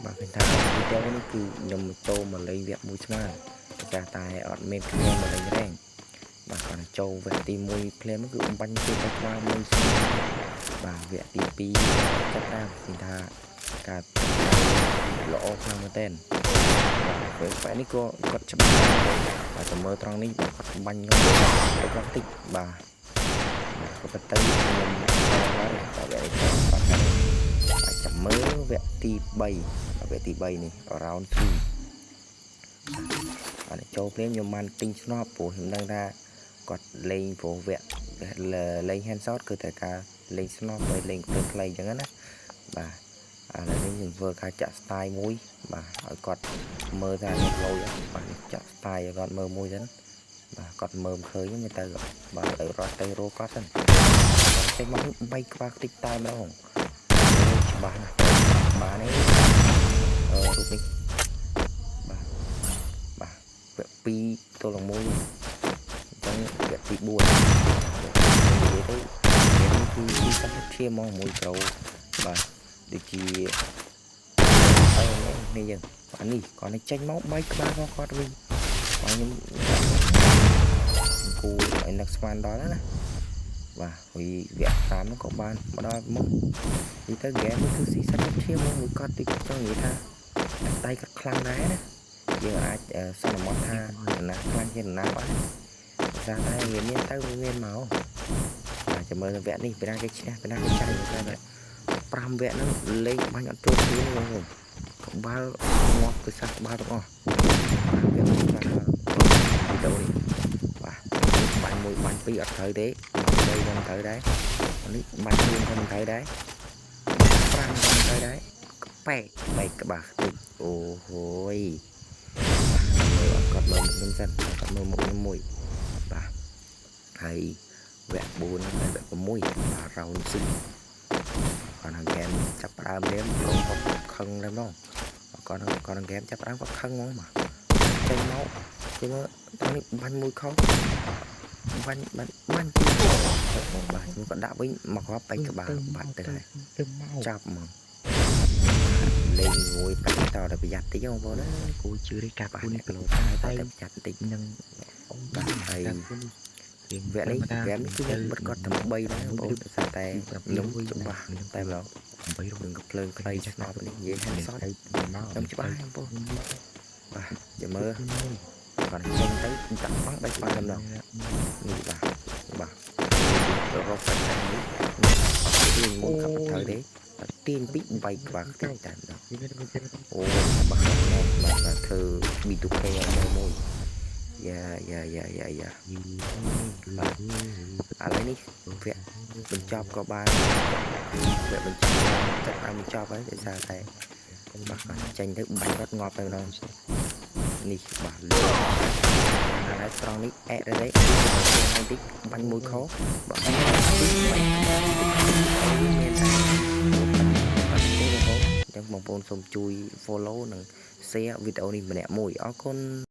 បាទឃើញថាវីដេអូនេះគឺខ្ញុំចូលមកលេងវគ្គមួយស្មើដោយសារតែអត់មានគ្នាមកលេង rank បាទគាត់ចូលវគ្គទី1ភ្លាមគឺបាញ់គេទៅក្បាលមួយស្មើបាទវគ្គទី2ចាប់តាមឃើញថាការល្អខ្លាំងមែនទែនបាទពេលបែបនេះក៏គាត់ច្បាស់បាទតែមើលត្រង់នេះបាទគាត់បាញ់ខ្ញុំទៅខ្លះតិចបាទក៏ប៉ុន្តែខ្ញុំហើយបាទវគ្គនេះគាត់បាទចាំមើលវគ្គទី3បាទវគ្គទី3នេះ round 3បាទចូលភ្លាមខ្ញុំបានទិញស្នប់ព្រោះខ្ញុំដឹងថាគាត់លេងព្រោះវគ្គលេង headshot គឺត្រូវការលេងស្នប់ហើយលេងទៅខ្លីអញ្ចឹងណាបាទឥឡូវនេះខ្ញុំធ្វើការចាក់ style មួយបាទឲ្យគាត់មើលថាខ្ញុំលយបាទចាក់ style ឲ្យគាត់មើលមួយសិនបាទគាត់មើលមិនឃើញមើលទៅបាទឲ្យរត់ទៅរកគាត់សិនគាត់ចេញមកបីក្បាលតិចតែម្ដងច្បាស់ណាស់បាទនេះអឺរូបនេះបាទបាទវគ្គ2ទល់នឹង1អញ្ចឹងវគ្គទី4និយាយទៅនេះគឺទីសាច់ឈាមហ្មងមួយប្រូបាទដូចជាអឺនេះយើងបាទនេះគាត់នេះចេញមកបែកក្បាលរបស់គាត់វិញបាទខ្ញុំគូឲ្យនឹកស្មានដល់ណាបាទវីវគ្គ5នោះក៏បានមកដល់មុខនិយាយទៅហ្គេមនេះគឺស៊ីសាច់ឈាមមកមួយគាត់តិចចង់និយាយថាដៃគាត់ខ្លាំងដែរណាយើងអាចសន្មត់ថាណាខ្លាំងជាងណាបានភាសាតែវាមានទៅវាមានមកបាទចាំមើលវគ្គនេះពីណាគេឈ្នះពីណាគេចាញ់តែ5វគ្គហ្នឹងលេងបាញ់អត់ចូលគ្នាបងប្អូនក្បាលងាប់គឺសះក្បាលទាំងអស់5វគ្គហ្នឹងបាទវីដេអូនេះបាទបាញ់មួយបាញ់ពីរអត់ត្រូវទេបាញ់3ក៏មិនត្រូវដែរនេះបាញ់4ក៏មិនត្រូវដែរ5ក៏មិនត្រូវដែរបែកបែកក្បាលតិចអូហូយមើលអត់គាត់មើលមុខខ្ញុំសិនគាត់មើលមុខខ្ញុំមួយបាទហើយវគ្គ4ហើយវគ្គ6បាទ round 6គាត់នឹងហ្គេមចាប់ផ្ដើមលេងប្រូគាត់ខឹងតែម្ដងគាត់នឹងគាត់នឹងហ្គេមចាប់ផ្ដើមគាត់ខឹងហ្មងបាទចេញមកគេមើលត្រង់នេះបាញ់មួយខុសបាញ់បាញ់បាញ់ពីរខុសបាទខ្ញុំក៏ដាក់វិញមកគ្រាប់បែកក្បាលបាត់ទៅហើយ ទៅមក ចាប់ហ្មងលេងមួយបែកតតែប្រយ័ត្នតិចបងប្អូនណា គូជឿទេការ បាទ គូនេះ អ្នកលោតែតែប្រយ័ត្នតិច នឹង បាទហើយ ការគូនេះរៀង វគ្គនេះហ្គេមនេះគឺខ្ញុំបិទគាត់ទាំង3ដែរបងប្អូនដោយសារតែខ្ញុំច្បាស់តែម្ដង 800 នឹងកំភ្លើងខ្លីស្នប់នេះនិយាយ headshot ខ្ញុំច្បាស់បងប្អូនបាទចាំមើលគាត់ចេញទៅដាក់បាំងបែកបាត់តែម្ដងនេះបាទបាទរកតែនេះទាញមួយកាប់ត្រូវទេទាញពីបែកក្បាលខ្ទេចតែម្ដងអូបាទណែបាទបាទធ្វើ B2K ឲ្យមើលមួយយ៉ាយ៉ាយ៉ាយ៉ាយ៉ាបាទឥឡូវនេះវគ្គបញ្ចប់ក៏បានវគ្គបញ្ចប់ចាប់តាមបញ្ចប់ហើយដោយសារតែបាទគាត់ចេញទៅបាញ់គាត់ងាប់តែម្ដងនេះបាទលឿនហើយត្រង់នេះអែកដែរហើយតិចបាញ់មួយខបាទមានតែអត់ទេបងប្អូនអញ្ចឹងបងប្អូនសូមជួយ follow និង share វីដេអូនេះម្នាក់មួយអរគុណ។